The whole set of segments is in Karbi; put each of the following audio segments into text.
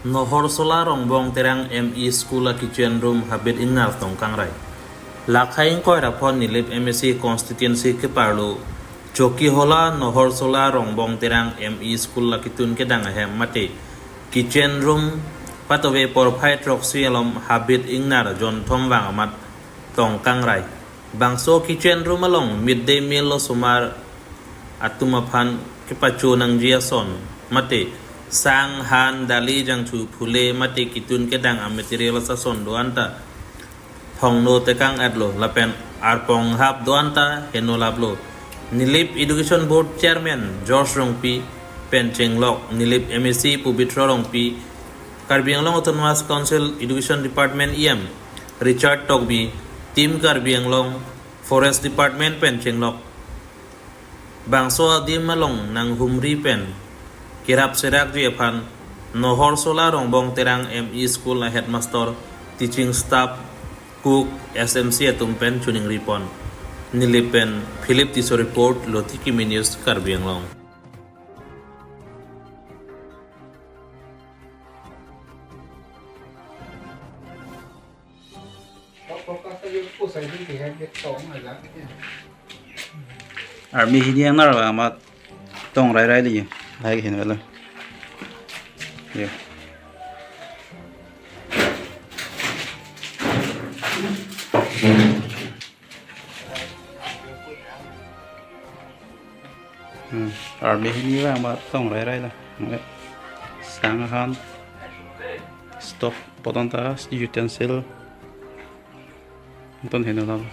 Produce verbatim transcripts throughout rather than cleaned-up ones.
Nohorsola Rongbong Terang M E School a kitchen room habit ingnar tong kangrai. Lakhai ingkoi ra phon Nilip M A C constituency keparlo Chokihola Nohorsola Rongbong Terang M E School a kitun kedang ahem mate kitchen room patove porphai throksi alom habit ingnar jonthom vang amat tong kangrai. Bangso kitchen room along midday meal osomar atum aphan kepacho nangji ason mate sang, han, dali, jangthu, phule mate kitun kedang a materials ason do-an ta thongno tekang-etlo lapen arpong hap do-an ta heno laplo. Nilip Education Board Chairman George Rongpi pen chenglok Nilip M A C Pabitra Rongpi, Karbi Anglong Autonomous Council Education Department E M Richard Tokbi, Team Karbi Anglong, Forest Department pen chenglok bangso adim along nanghumri pen kerap serakji aphan Nohorsola Rongbong Terang M E School a headmaster, teaching staff, cook, S M C atum pen choningri pon. Nilip pen Philip Tisso report, Lotiki News, Karbi Anglong. Army hini yang naro amat tong rai rai li hai hin lo. Ya. Hmm. Army hini vang amat tong rai rai lo. Sang, han, stove, poton ta utensil. Poton heno lo.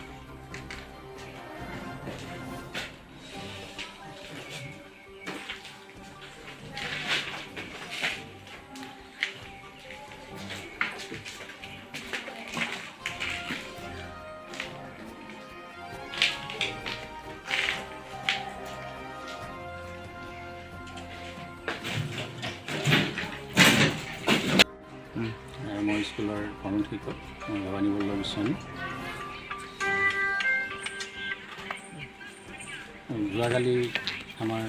উম। এ, মই স্কুলৰ কৰ্মশিক্ষক, মই ভৱানী বল্লভ গোস্বামী। যোৱাকালি আমাৰ,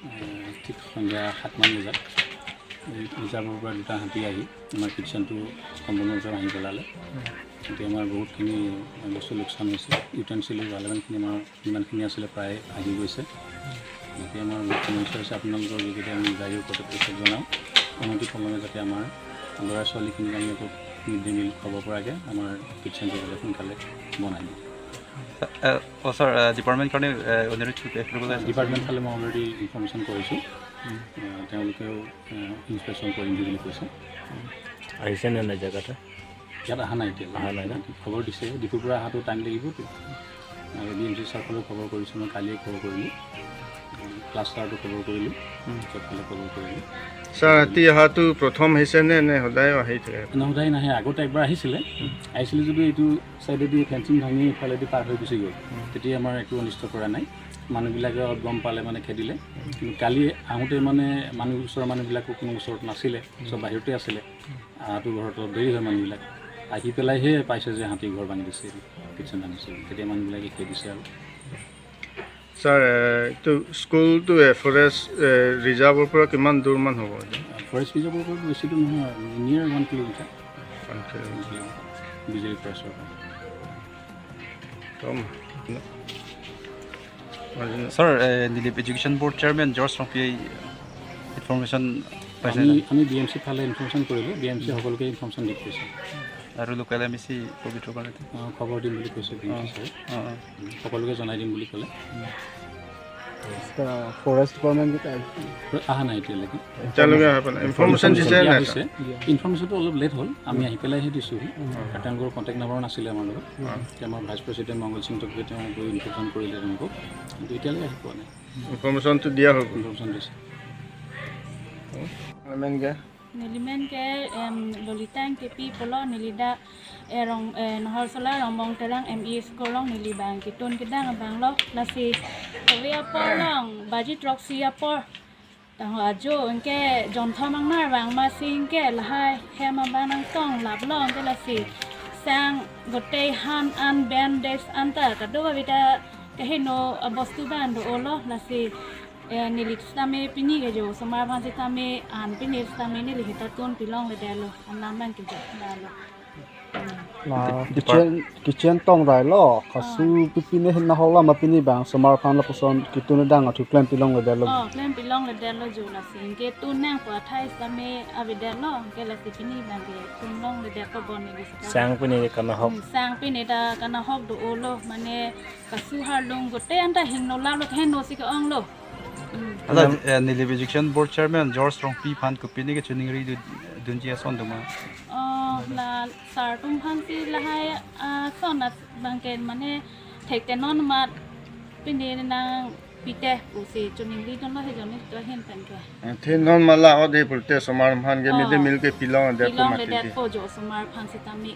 এ, ঠিক সন্ধিয়া সাতমান বজাত এই ৰিজাৰ্ভৰ পৰা দুটা হাতী আহি আমাৰ কিটচেনটো সম্পূৰ্ণৰূপে ভাঙি পেলালে। এতিয়া আমাৰ বহুতখিনি বস্তু লোকচান হৈছে। ইউটেনচিলো ভালেমানখিনি, আমাৰ যিমানখিনি আছিলে প্ৰায় ভাঙি গৈছে। গতিকে আমাৰ বহুত সমস্যা হৈছে। আপোনালোকৰ যোগেদি আমি জাহিৰ কৰ্তৃপক্ষক জনাওঁ, অনতি পলমে যাতে আমাৰ ল'ৰা ছোৱালীখিনিক আমি আকৌ মিড ডে মিল খুৱাব পৰাকৈ আমাৰ কিটচেনটো যাতে সোনকালে বনাই দিয়ে। এ, অ, ছাৰ, এ, ডিপাৰ্টমেণ্ট কাৰণে, এ, অনুৰোধ কৰিছে, এপ্ৰুভেল আছে? ডিপাৰ্টমেণ্ট ফালে মই অলৰেডি ইনফৰ্মেশ্যন কৰিছোঁ। উম। এ, তেওঁলোকেও, এ, ইনস্পেকশ্যন কৰিম বুলি কৈছে। আহিছে নে নাই জেগাতে? ইয়াত অহা নাই এতিয়ালৈ। অহা নাই ন? খবৰ দিছে, ডিপুৰ পৰা অহাটো টাইম লাগিবতো। আৰু ডি এম চি ছাৰকলৈ খবৰ কৰিছোঁ, মই কালিয়ে খবৰ কৰিলোঁ। ক্লাষ্টাৰটো খবৰ কৰিলোঁ, উম। চবফালে খবৰ কৰিলোঁ। ছাৰ, হাতী অহাটো প্ৰথম আহিছে নে, নে সদায় আহি থাকে? না, সদায় নাহে। আগতে একবাৰ আহিছিলে, উম। আহিছিলে যদিও এইটো চাইডেদি ফেঞ্চিং ভাঙি ইফালেদি পাৰ হৈ গুচি গ'ল। উম। তেতিয়া আমাৰ একো অনিষ্ট কৰা নাই। মানুহবিলাকে অলপ গম পালে মানে খেদিলে। উম। কিন্তু কালি আহোঁতে মানে মানুহ, ওচৰৰ মানুহবিলাকো কোনো ওচৰত নাছিলে, উম। চব বাহিৰতে আছিলে। উম। আহোঁতে ঘৰত অলপ দেৰি হয় মানুহবিলাক। আহি পেলাইহে পাইছে যে হাতী ঘৰ ভাঙি দিছে, কিটচেন ভাঙিছে। তেতিয়া মানুহবিলাকে খেদিছে আৰু। ছাৰ, এ, এইটো স্কুলটো, এ, ফৰেষ্ট, এ, ৰিজাৰ্ভৰ পৰা কিমান দূৰমান হ'ব এইটো? ফৰেষ্ট ৰিজাৰ্ভৰ পৰা বেছি দূৰ নহয়, near one kilometre. One kilometre. BJP ফৰেষ্টৰ পৰা। কম। ছাৰ, এ, Nilip education board chairman George ৰংপিয়ে ইনফৰ্মেশ্যন পাইছে আমি, নাই? আমি বি এম চি ফালে ইনফৰ্মেশ্যন কৰিলোঁ, বি এম চি সকলোকে ইনফৰ্মেশ্যন দি কৈছে। আৰু লোকেল এম ই চি পবিত্ৰ কলিতা? অ, খবৰ দিম বুলি কৈছে বি এম চি অ, ছাৰে। অ, অ। সকলোকে জনাই দিম বুলি ক'লে। ফৰেষ্ট ডিপাৰ্টমেণ্ট কেতিয়া আহিছে? অহা নাই এতিয়ালৈকে। এতিয়ালৈকে অহা নাই। ইনফৰ্মেশ্যন দিছে দিয়া নাই, হৈছে। ছাৰ? ইনফৰ্মেশ্যনটো অলপ লেট হ'ল, আমি আহি পেলাইহে দিছোঁহি। উম। আৰু তেওঁলোকৰ কণ্টেক্ট নম্বৰ নাছিলে আমাৰ লগত। উম। এতিয়া আমাৰ ভাইচ প্ৰেচিডেণ্ট মংগল সিং টকীয়ে তেওঁ গৈ ইনফৰ্মেশ্যন কৰিলে তেওঁলোকক, কিন্তু এতিয়ালৈকে আহি পোৱা নাই। ইনফৰ্মেশ্যনটো দিয়া হৈ গ'ল। ইনফৰ্মেশ্যন দিছে। মেনকে? Nelimen ke, em, Lolita Ingtipi pulo, neli dak, eh, Rong, eh, Nohorsola Rongbong Terang M E School along neli bang kitun kedang abang lo, lasi kave apor along baji throksi apor. Tangho ajo anke jonthom ingnar vang masi anke lahai hem abang nangtong laplo anke lasi sang gotei han an bandage anta kadokave ta kaheno abostu abang do-olo lasi Eh, neli sitame pini ke jo osomar aphan sitame an pini sitame neli heta tun pilongledetlo, anam abang ke jo dalo. La kitchen kitchen tong railo, kasu pipine hin nahok lama pini bang osomar aphan lapuson kitun dang athu klem pilongledetlo. Oh, klem pilongledetlo jo, lasi ke tun nangpo athai sitame avedetlo, ke lasi pini abang ke tun longledetpo bon neli sita. Sang pini kanahok. Hmm, sang pini ta kanahok do-olo, mane kasu harlung gote anta hingno lalo, heno si ke-onglo. Hmm. Hala, eh, neli Education Board Chairman George Rongpi aphan kopine kachiningri du- dunji ason doma. Oh, la sar atum aphan si lahai, ah, ason abang ke mane thekte non mat pini nangpite pusi chiningri dunlo he joni to ahin pen ke. Athe non ma la-ode pulote osomar aphan ke Ah. Mid Day Meal ke pilongledetpo mati. Pilongledetpo jo osomar aphan sitame.